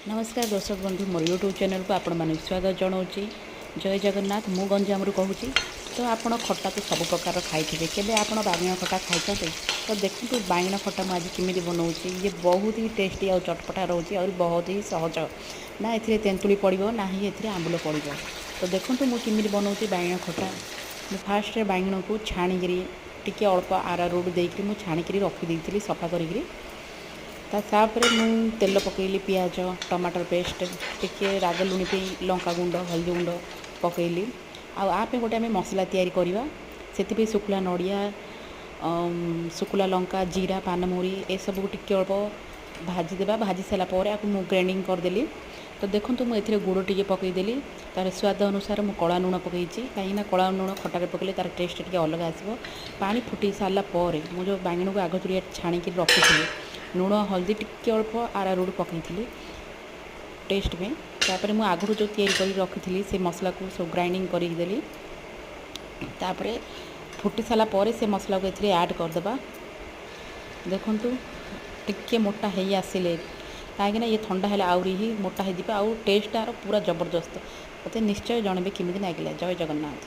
ନମସ୍କାର ଦର୍ଶକ ବନ୍ଧୁ, ମୋର ୟୁଟ୍ୟୁବ୍ ଚ୍ୟାନେଲ୍କୁ ଆପଣମାନଙ୍କୁ ସ୍ୱାଗତ ଜଣାଉଛି। ଜୟ ଜଗନ୍ନାଥ। ମୁଁ ଗଞ୍ଜାମରୁ କହୁଛି। ତ ଆପଣ ଖଟା ତ ସବୁ ପ୍ରକାରର ଖାଇଥିବେ, କେବେ ଆପଣ ବାଇଗଣ ଖଟା ଖାଇଛନ୍ତି? ତ ଦେଖନ୍ତୁ, ବାଇଗଣ ଖଟା ମୁଁ ଆଜି କେମିତି ବନାଉଛି। ଇଏ ବହୁତ ହି ଟେଷ୍ଟି ଆଉ ଚଟପଟା ରହୁଛି, ଆହୁରି ବହୁତ ହି ସହଜ। ନା ଏଥିରେ ତେନ୍ତୁଳି ପଡ଼ିବ, ନା ହିଁ ଏଥିରେ ଆମ୍ବୁଲ ପଡ଼ିବ। ତ ଦେଖନ୍ତୁ, ମୁଁ କେମିତି ବନାଉଛି ବାଇଗଣ ଖଟା। ମୁଁ ଫାର୍ଷ୍ଟରେ ବାଇଗଣକୁ ଛାଣିକିରି ଟିକେ ଅଳ୍ପ ଆରାରୁଟ ଦେଇକିରି ମୁଁ ଛାଣିକିରି ରଖିଦେଇଥିଲି ସଫା କରିକିରି। ତାପରେ ମୁଁ ତେଲ ପକାଇଲି, ପିଆଜ, ଟମାଟର ପେଷ୍ଟ, ଟିକେ ରାଗ ଲୁଣି ପାଇଁ ଲଙ୍କା ଗୁଣ୍ଡ, ହଳଦୀ ଗୁଣ୍ଡ ପକାଇଲି। ଆଉ ଆ ପାଇଁ ଗୋଟେ ଆମେ ମସଲା ତିଆରି କରିବା। ସେଥିପାଇଁ ଶୁଖିଲା ନଡ଼ିଆ, ଶୁଖିଲା ଲଙ୍କା, ଜିରା, ପାନମହୁରି ଏସବୁକୁ ଟିକେ ଅଳ୍ପ ଭାଜିଦେବା। ଭାଜି ସାରିଲା ପରେ ଆକୁ ମୁଁ ଗ୍ରାଇଣ୍ଡିଙ୍ଗ କରିଦେଲି। ତ ଦେଖନ୍ତୁ, ମୁଁ ଏଥିରେ ଗୁଡ଼ ଟିକେ ପକାଇଦେଲି। ତା'ର ସ୍ୱାଦ ଅନୁସାରେ ମୁଁ କଳା ଲୁଣ ପକାଇଛି, କାହିଁକିନା କଳା ଲୁଣ ଖଟାରେ ପକାଇଲେ ତା'ର ଟେଷ୍ଟ ଟିକେ ଅଲଗା ଆସିବ। ପାଣି ଫୁଟେଇ ସାରିଲା ପରେ ମୁଁ ଯେଉଁ ବାଇଗଣକୁ ଆଗତୁରିଆ ଛାଣିକି ରଖିଥିଲି, ଲୁଣ, ହଳଦୀ, ଟିକେ ଅଳ୍ପ ଆରାରୁଟ ପକାଇଥିଲି ଟେଷ୍ଟ ପାଇଁ। ତାପରେ ମୁଁ ଆଗରୁ ଯେଉଁ ତିଆରି କରି ରଖିଥିଲି, ସେ ମସଲାକୁ ସବୁ ଗ୍ରାଇଣ୍ଡିଙ୍ଗ କରିକି ଦେଲି। ତାପରେ ଫୁଟି ସାରିଲା ପରେ ସେ ମସଲାକୁ ଏଥିରେ ଆଡ଼୍ କରିଦେବା। ଦେଖନ୍ତୁ, ଟିକେ ମୋଟା ହେଇ ଆସିଲେ, କାହିଁକିନା ଇଏ ଥଣ୍ଡା ହେଲେ ଆହୁରି ହିଁ ମୋଟା ହେଇଯିବ ଆଉ ଟେଷ୍ଟଟା ଆର ପୁରା ଜବରଦସ୍ତ। ମୋତେ ନିଶ୍ଚୟ ଜଣେଇବେ କେମିତି ଲାଗିଲା। ଜୟ ଜଗନ୍ନାଥ।